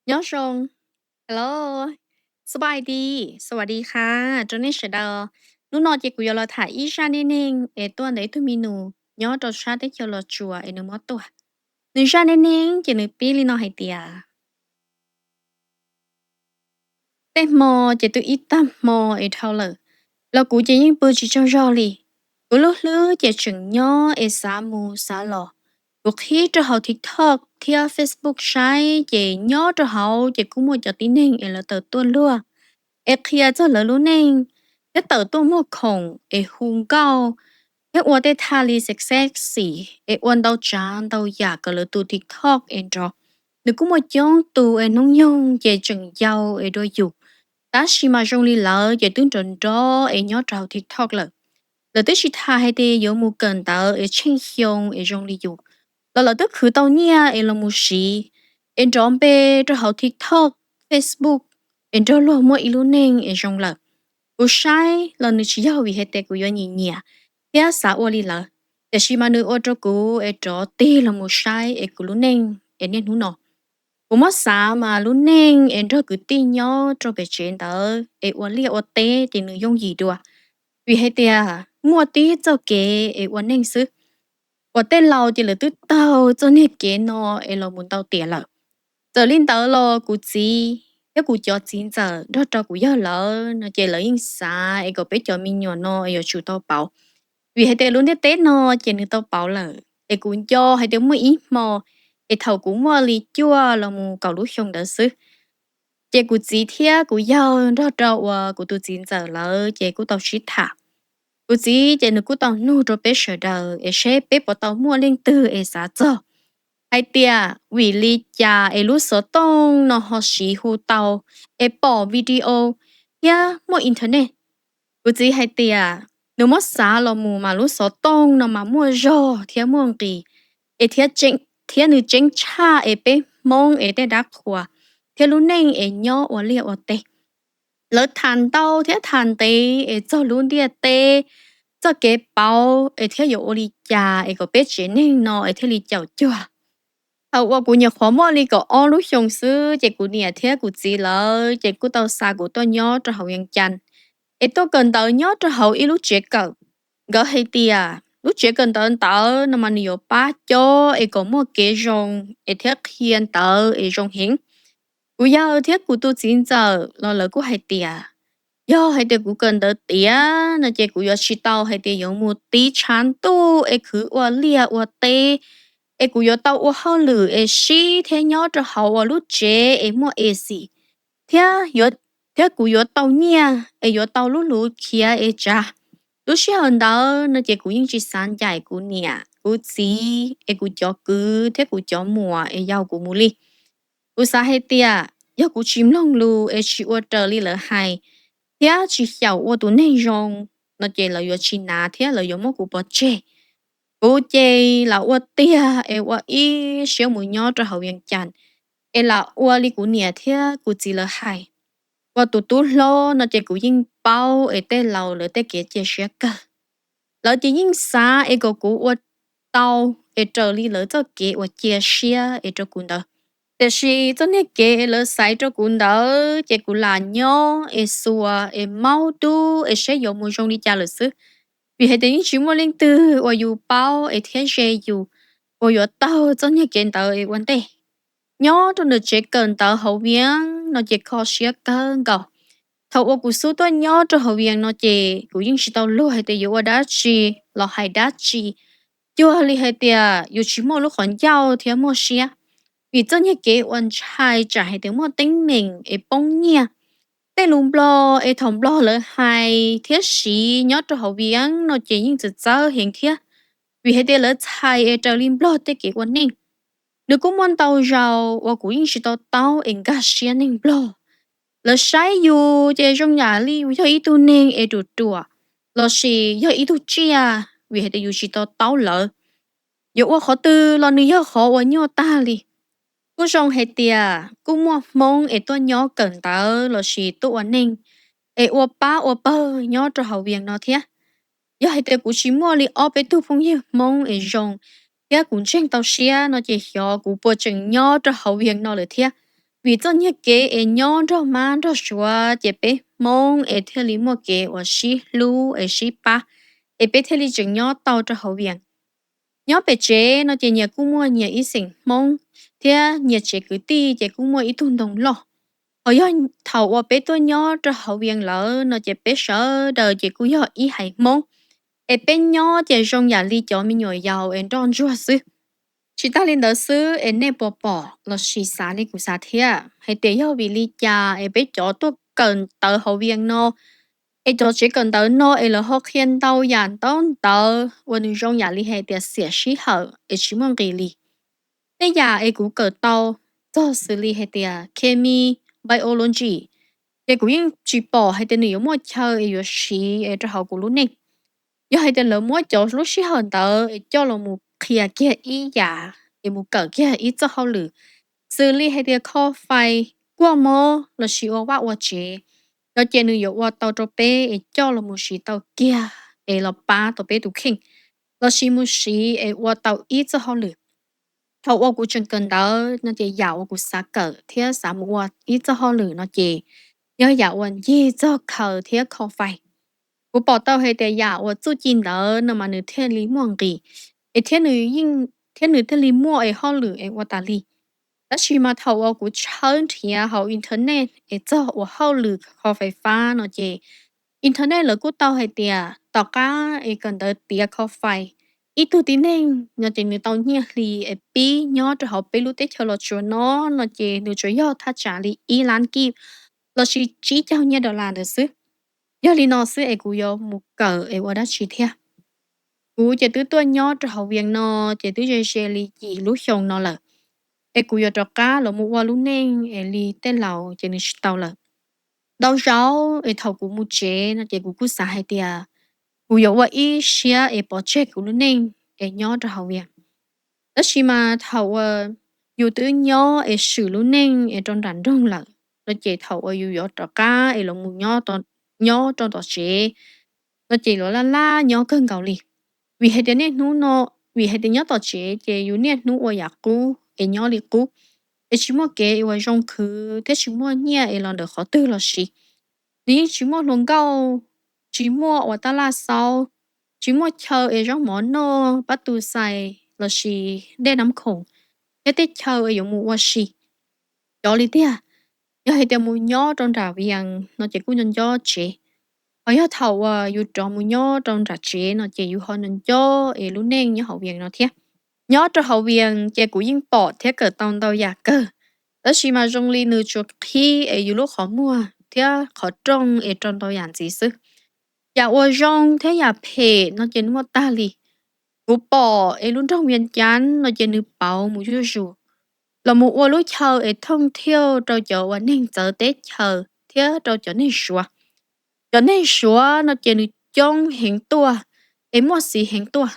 Nyob zoo, hello, สวัสดี, สวัสดีค่ะ rau nej sawv daws. Hnub no ces kuv yuav los tham ib zaj neej neeg es tuaj ntawm ib tug me nus nyob rau sab teb chaws Los Tsuas es nws mob tuaj. Nws zaj neej neeg ces nws pib li no hais tias, tej hmo ces twb ib tag hmo es dhau lawm, los kuv ces yeej pw tsis tsaug zog li. Kuv lub hlwb ces tseem nyob es xav mus xav los. Kuv qhib rau hauv TikTok thiab Facebook saib ces nyob rau hauv ces kuj muaj cov tib neeg es lawv tawm tuaj luag es qhia txog lawv lub neej, thiab tawm tuaj muag khoom es hu nkauj, thiab ua tej thaj li sex sexy es ua ntau tsav ntau yam kom lawv tus TikTok es nrov. Nws kuj muaj coob tus es hnub nyoog ces tseem yau es dua yus, tab sis mas zoo li lawv ces twb nrov nrov es nyob rau hauv TikTok lawm. Lawv twb tsis tham hais tias yuav mus kawm ntawv es tsheej xyoo es zoo li yus, los lawv twb khwv tau nyiaj es los mus siv es nrov npe rau hauv TikTok, Facebook es nrog luag muaj ib lub neej es zoo lawm. Kuv saib los nws tsis yog vim hais tias kuv yuav nyiam nyiam thiab xav ua li lawv, tiam sis mas nws ua rau kuv es rov tig los mus saib es kuv lub neej es niaj hnub no. Kuv muab xav mas lub neej es nrog kwv tij nyob rau pem tsev ntawd es ua liaj ua teb ces nws yooj yim dua, vim hais tias muaj tib txoj kev es ua neej xwb. Uas tej laus ces lawv twb taug txoj niag kev no es los mus ntau tiam lawm. Txawm li ntawd los kuv txiv thiab kuv cov txiv ntxawm nrog rau kuv yawg lawv no ces lawv yeej xav es kom peb cov me nyuam no es yuav tsum tau pauv, vim hais tias lub ntiaj teb no ces nws tau pauv lawm. Es kuv nco hais tias muaj ib hmo es thaum kuv muaj li cuaj los mus kaum lub xyoo ntawd xwb, ces kuv txiv thiab kuv yawg nrog rau uas kuv tus txiv ntxawm lawv ces kuj tau sib tham. Kuv txiv ces nws kuj tau nug rau peb sawv daws es seb peb puas tau muaj leej twg es xav txog hais tias vim li cas es lub xov tooj no ho siv hu tau es pom video thiab muaj internet. Kuv txiv hais tias nws muab xav los mus mas lub xov tooj no mas muaj zog thiab muaj nqis, es thiab nws tseeb tshaj es peb Hmoob es tej dab qhuas thiab lub neej es nyob ua liaj ua teb. Lawv tham ntau thiab tham ntev es txog lub ntiaj teb, txoj kev pauv es thiab yuav ua li cas es kom peb tsev neeg no es thiaj li caum cuag. Thaum uas kuv nyuam qhuav muaj li kaum ob lub xyoo xwb ces kuv niam thiab kuv txiv lawv ces kuj tau xa kuv tuaj nyob rau hauv Vias Cas es tuaj kawm ntawv nyob rau hauv ib lub tsev kawm. Nkawd hais tias lub tsev kawm ntawv ntawd no mas nws yuav pab cob es kom muaj kev zoo es thiab qhia ntawv es zoo heev. Kuv yawg thiab kuv tus txiv ntxawm los lawv kuj hais tias yog hais tias kuv kawm ntawv tiav no ces kuv yuav tsis tau hais tias yuav mus tiv tshav ntuj es khwv ua liaj ua teb, es kuv yuav tau ua hauj lwm es sib thiab nyob rau hauv uas lub tsev es muaj ac, thiab thiab kuv yuav tau nyiaj es yuav tau lub luv khiav es tsav. Lub sij hawm ntawd no ces kuv yeej tsis xav ncaim kuv niam kuv txiv es kuv cov kwv thiab kuv cov muam es yaum kuv mus li. Kuv xav hais tias yog kuv tsis mloog lus es tsis ua raws li lawv hais, thiab tsis xyaum ua tus neeg zoo no ces lawv yuav tsis nav thiab lawv yuav muab kuv pov tseg. Kuv ces lam ua tiag es ua ib siab mus nyob rau hauv Vias Cas es lam ua li kuv niam thiab kuv txiv lawv hais. Ua tus tub hlob no ces kuv yeej paub es tej laus lawv tej kev cia siab kawg. Lawv ces yeej xav es kom kuv ua tau es raws li lawv txoj kev uas cia siab es rau kuv ntawd. Tiam sis txoj niag kev es lawv xaiv rau kuv ntawd ces kuv lam nyob es xuas es maub dub es saib yuav mus zoo li cas lawm xwb. Vim hais tias yeej tsis muaj leej twg uas yus paub es thiab ze yus uas yuav taug txoj niag kev ntawd es ua ntej. Nyob rau ntawm tsev kawm ntawv hauv Vias no ces kho siab kawg nkaus. Thaum uas kuv xub tuaj nyob rau hauv Vias no ces kuv yeej tsis tau luag hais tias yuav ua dab tsi los hais dab tsi, cuag li hais tias yus tsis muaj lub qhov ncauj thiab muaj siab. Vim txoj niag kev uas ntshai tsam hais tias muaj teeb meem es poob nyiaj, tej lus Nplog es thaum Nplog lawv hais thiab siv nyob rau hauv Vias no ces yeej txawv txawv heev thiab, vim hais tias lawv txhais es raws li Nplog tej kev ua neej. Nws kuj muaj ntau zaus uas kuv yeej tsis tau taub es nkag siab neeg Nplog. Lawv saib yus ces zoo yam li yus yog ib tug neeg es ruam ruam lossis yog ib tug tsiaj, vim hais tias yus tsis tau taub lawv. Yuav ua qhov twg los nws yog qhov uas nyuaj tag li. Kuj zoo hais tias kuj muaj Hmoob es tuaj nyob kawm ntawv lossis tuaj ua neej es ua pab ua pawg nyob rau hauv Vias no thiab. Yog hais tias kuv tsis muaj li ob peb tug phooj ywg Hmoob es zoo thiab kuv ntseeg tau siab no ces xyov kuv puas tseem nyob rau hauv Vias no lawm thiab. Vim txoj nyiag kev es nyob nrog mab nrog suav ces peb Hmoob es thiaj li muaj kev uas sib hlub es sib pab, es peb thiaj li tseem nyob tau rau hauv Vias. Nyob pem tsev no ces nyias kuj muaj nyias ib xeem Hmoob, thiab nyias tsev kwv tij ces kuj muaj ib tug ntoo loj. Ho yog thaum uas peb tuaj nyob rau hauv Vias lawm no ces peb sawv daws ces kuj yog ib haiv Hmoob, es peb nyob ces zoo yam li cov me nyuam yaus es nroj ntsuag xwb. Tsis tas li ntawd xwb es nej puas pom lossis xav li kuv xav thiab hais tias yog vim li cas es peb cov tuaj kawm ntawv hauv Vias no, es cov tsev kawm ntawv no es lawv ho qhia ntau yam ntau ntawv uas nws zoo yam li hais tias xiam sij hawm es tsis muaj nqis li. Tej yam es kuv kawm tau txog xws li hais tias chemi, biology, ces kuv yeej tsis pom hais tias nws yuav muaj chaw es yuav siv es rau hauv kuv lub neej. Yog hais tias lawv muab cov lub sij hawm ntawd es coj los mus qhia kiag ib yam es mus kawm kiag ib txoj hauj lwm, xws li hais tias kho fais, kuaj mob lossis ua vaj ua tsev, no ces nws yuav ua tau rau peb es coj los mus siv tau kiag es los pab tau peb tus kheej, lossis mus siv es ua tau ib txoj hauj lwm. Thaum uas kuv tseem kawm ntawv no ces yam uas kuv xav kawm thiab xav mus ua ib txoj hauj lwm no ces yog yam uas ncig txog khaws thiab kho fais. Kuv pom tau hais tias yam uas txuj ci ntawd no mas nws thiaj li muaj nqis, es thiab nws thiaj li muaj es hauj lwm es ua tas li. Tab sis mas thaum uas kuv tshawb nrhiav hauv internet es txog uas hauj lwm kho fais fab no ces internet lawv kuj tau hais tias tom qab es kawm ntawv tiav kho fais, ib tug tib neeg no ces nws tau nyiaj hli es pib nyob rau hauv peb lub teb chaws Los Tsuas no, no ces nws tsuas yog thaj tsam li ib lab kij lossis tsib caug nyiaj dollar ntawd xwb. Yog li no xwb es kuv yuav mus kawm es ua dab tsi thiab? Kuv ces twb tuaj nyob rau hauv Vias no ces twb ze ze li yim lub xyoo no lawm, es kuv yuav rov qab los mus ua lub neej es li tej laus ces nws tsis tau lawm. Ntau zaus es thaum kuv mus tsev no ces kuv kuj xav hais tias kuv yuav ua ib siab es pov tseg kuv lub neej es nyob rau hauv Vias. Tab sis mas thaum uas yus twb nyob es swm lub neej es rau nram nroog lawm no ces thaum uas yus yuav rov qab es los mus nyob rau tom tsev no ces yuav laj laj nyob kawg nkaus li. Vim hais tias niaj hnub no, vim hais tias nyob tom tsev ces yus niaj hnub ua yam qub es nyob li qub, es tsis muaj kev uas zoo khwv thiab tsis muaj nyiaj es los ntawm qhov twg los sis. Nws yeej tsis muaj hluas nkauj, tsis muaj uas tab laj xaub, tsis muaj chaw es zaub mov noj, pab tu xais lossis dej nab khoom, thiab tej chaw es yuav mus ua si. Cov li tiag, yog hais tias mus nyob rau nram Vias no ces kuj nco nco tsev. Ho yog thaum uas yus rov mus nyob rau nram tsev no ces yus ho nco nco es lub neej nyob hauv Vias no thiab. Nyob rau hauv Vias ces kuv yeej pom thiab kawm tau ntau yam kawg, tab sis mas zoo li nws tsuas qhib es yus lub qhov muag thiab qhov rooj es rau ntau yam ntxiv xwb. Yam uas zoo thiab yam phem no ces nws muaj tag li. Kuv pom es lub nroog Vias Cas no ces nws pauv mus zuj zus los mus ua lub chaw es thooj thiaj rau cov uas neeg txawv teb chaws thiab rau cov neeg Suav. Cov neeg Suav no ces nws coob heev tuaj, es muaj xiv heev tuaj.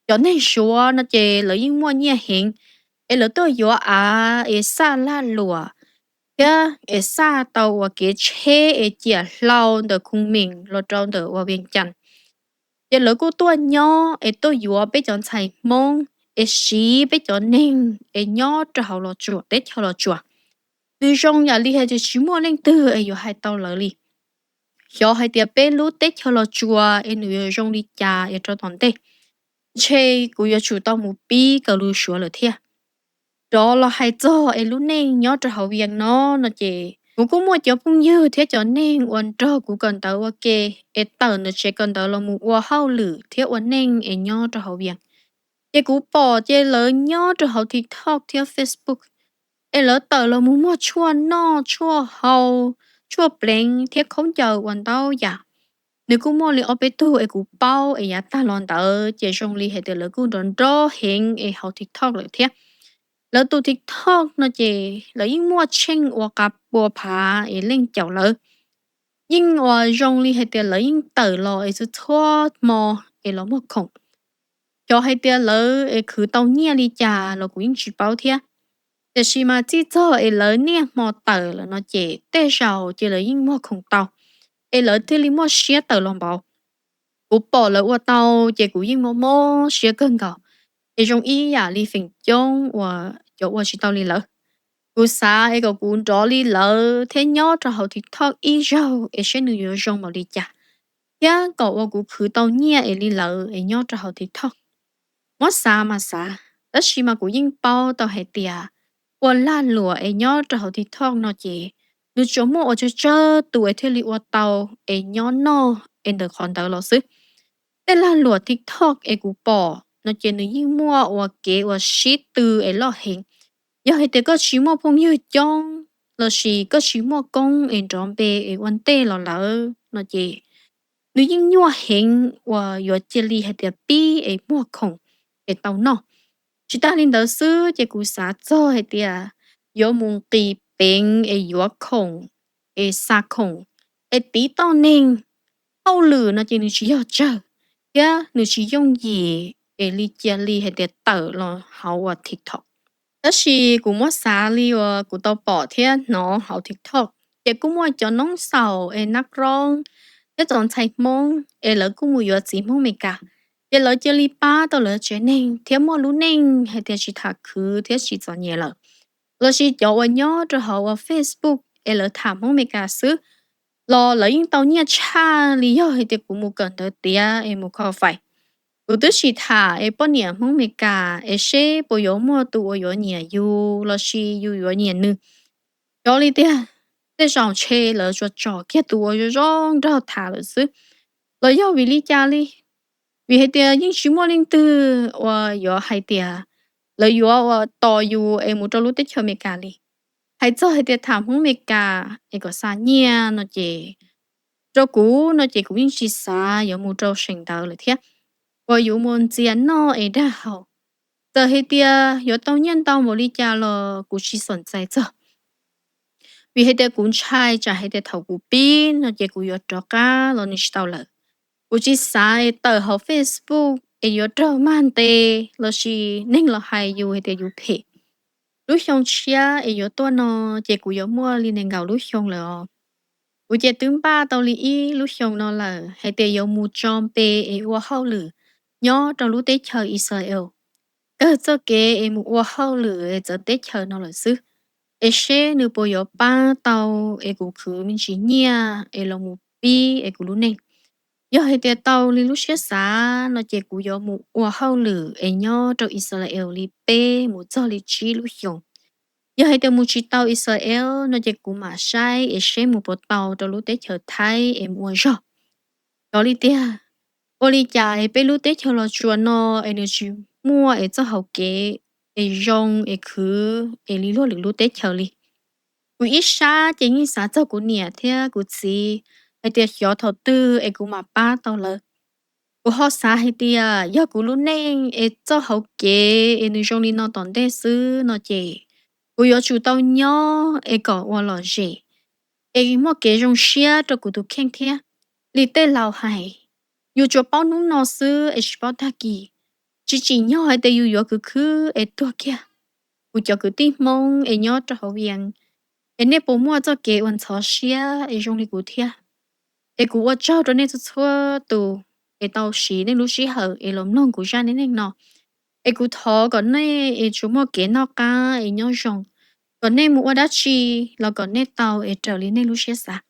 Cov neeg Suav no ces lawv yeej muaj nyiaj heev, es lawv tuaj yuav av es xaj lag luam thiab es xaj tau uas kev tsheb es ciam hlau ntawm Khoo Meem los rau ntawm uas Vias Cas. Ces lawv kuj tuaj nyob es tuaj yuav peb cov ntxhais Hmoob es siv peb cov neeg es nyob rau hauv Los Tsuas, teb chaws Los Tsuas. Nws zoo yam li hais tias tsis muaj leej twg es yuav hais tau lawv li. Xyov hais tias peb lub teb chaws Los Tsuas es nws yuav zoo li cas es rau tom ntej, ntshe kuv yuav tsum tau mus pib kawm lus Suav lawm thiab. Rov los hais txog es lub neej nyob rau hauv Vias no no ces kuv kuj muaj cov phooj ywg thiab cov neeg uas nrog kuv kawm ntawv ua ke es tawm ntawm tsev kawm ntawv los mus ua hauj lwm thiab ua neej es nyob rau hauv Vias. Ces kuv pom ces lawv nyob rau hauv TikTok thiab Facebook, es lawv tawm los mus muag tshuaj noj, tshuaj hau, tshuaj pleev thiab khaub ncaws ua ntau yam. Nws kuj muaj li ob peb tug es kuv paub es yav tag los ntawd ces zoo li hais tias lawv kuj nrov nrov heev es hauv TikTok lawm thiab. Lawv tus TikTok no ces lawv yeej muaj tsheej ua qa pua phav es leej caum lawv. Yeej uas zoo li hais tias lawv yeej tawm los es txhua txhua hmo es los muag khoom. Xyov hais tias lawv es khwv tau nyiaj li cas los kuv yeej tsis paub thiab. Tiam sis mas txij txog es lawv niaj hmo tawm lawm no ces tej zaum ces lawv yeej muag khoom tau, es lawv thiaj li muaj siab tawm los npaum. Kuv pom lawv ua tau ces kuv yeej mob mob siab kawg nkaus, es zoo ib yam li feem coob uas cov ua tsis tau li lawv. Kuv xav es kom kuv nrov li lawv thiab nyob rau hauv TikTok ib zaug es seb nws yuav zoo npaum li cas, thiab kom uas kuv khwv tau nyiaj es li lawv es nyob rau hauv TikTok. Muab xav mas xav, tab sis mas kuv yeej paub tau hais tias ua lag luam es nyob rau hauv TikTok no ces nws tsuas muaj uas tsawg tsawg tus es thiaj li ua tau es nyob noj es ntawm qhov ntawd los xwb. Tej lag luam TikTok es kuv pom no ces nws yeej muaj uas kev uas sib tw es loj heev. Yog hais tias koj tsis muaj phooj ywg coob lossis koj tsis muaj koob es nrov npe es ua ntej los lawm no ces nws yeej nyuaj heev uas yuav cia li hais tias pib es muag khoom es tau noj. Tsis tas li ntawd xwb ces kuv xav txog hais tias yuav mus nqis peev es yuav khoom es xa khoom es tiv toj neeg. Hauj lwm no ces nws tsis yog tsawg thiab nws tsis yooj yim es li cia li hais tias tawm los hauv uas TikTok. Tab sis kuv muab xav li uas kuv tau pom thiab hnov hauv TikTok ces kuj muaj cov noob xaus es nab roob thiab txaus ntxhais Hmoob es lawv kuj mus yuav txiv Hmoob Meskas, ces lawv cia li pab tau lawv tsev neeg thiab muaj lub neej hais tias tsis tham khwv thiab tsis txom nyem lawm. Lossis cov uas nyob rau hauv uas Facebook es lawv tham Hmoob Meskas xwb los lawv yeej tau nyiaj tshaj li yog hais tias kuv mus kawm ntawv tiav es mus kho fais. Kuv twb tsis tham es poj niam Hmoob Meskas es seb puas yuav muaj tus uas yuav nyiam yus lossis yus yuav nyiam nws. Cov li tiag, tej zaum ntshe lawv tsuas tsom kiag tus uas zoo zoo nraug tham lawm xwb. Los yog vim li cas li? Vim hais tias yeej tsis muaj leej twg uas yuav hais tias lawv yuav uas tos yus es mus rau lub teb chaws Amelikas li. Hais txog hais tias tham Hmoob Amelikas es kom xa nyiaj no ces rau kuv no ces kuv yeej tsis xav yuav mus rau seem ntawd lawm thiab, uas yuav mus ntxias noj es dag haus. Txawm hais tias yuav tau nyiaj ntau npaum li cas los kuv tsis xom txais txog, vim hais tias kuv ntshai tsam hais tias thaum kuv pib no ces kuv yuav rov qab los nws tsis tau lawm. Kuv tsis xav es tawm hauv Facebook es yuav raug mag ntes lossis neeg los hais yus hais tias yus phem. Lub xyoo tshiab es yuav tuaj no ces kuv yuav muaj li nees nkaum lub xyoo lawm os. Kuv ces twb npaj tau li ib lub xyoo no lawm hais tias yuav mus tso npe es ua hauj lwm nyob rau lub teb chaws Israel, kawg txoj kev es mus ua hauj lwm es txawv teb chaws no lawm xwb. Es seb nws puas yuav pab tau es kuv khwv me ntsis nyiaj es los mus pib es kuv lub neej. Yog hais tias tau li lub siab xav no ces kuv yuav mus ua hauj lwm es nyob rau Israel li peb mus txog li tsib lub xyoos. Yog hais tias mus tsis tau Israel no ces kuv mam saib es seb mus puas tau rau lub teb chaws Thaib es mus ua zog. Cov li tiag, ua li cas es peb lub teb chaws Los Tsuas no es nws tsis muaj es txoj hauv kev es zoo es khwv es li luag lwm lub teb chaws li. Kuv ib sab ces yeej xav txog kuv niam thiab kuv txiv hais tias xyov thaum twg es kuv mam pab tau lawv. Kuv ho xav hais tias yog kuv lub neej es txoj hauv kev es nws zoo li no tom ntej xwb no ces kuv yuav tsum tau nyob es kom ua lom zem es muaj kev zoo siab rau kuv tus kheej thiab. Li tej laus hais, yus tsuas paub hnub no xwb es tsis paub tag kis. Tsis tsim nyog hais tias yus yuav khwv khwv es tuag kiag. Kuv cov kwv tij Hmoob es nyob rau hauv Vias, es nej puas muaj txoj kev uas ntxhov siab es zoo li kuv thiab? Es kuv ua tsaug rau nej txhua txhua tus es tau siv nej lub sij hawm es los mloog kuv zaj neej neeg no. Es kuv thov kom nej es tsuas muaj kev noj qab es nyob zoo, kom nej mus ua dab tsi los kom nej tau es raws li nej lub siab xav.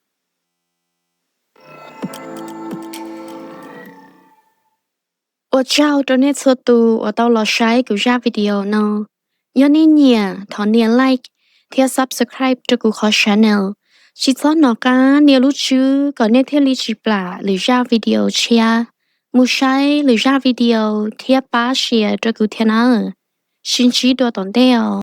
Ua tsaug rau nej txhua tus uas tau los saib kuv zaj video no. Yog nej nyiam thov nias like thiab subscribe rau kuv qhov channel. Tsis txhob hnov qab nias lub tswb kom nej thiaj li tsis plam lwm zaj video tshiab. Mus saib lwm zaj video thiab pab share rau kuv thiab nawb. Sib ntsib dua tom ntej os.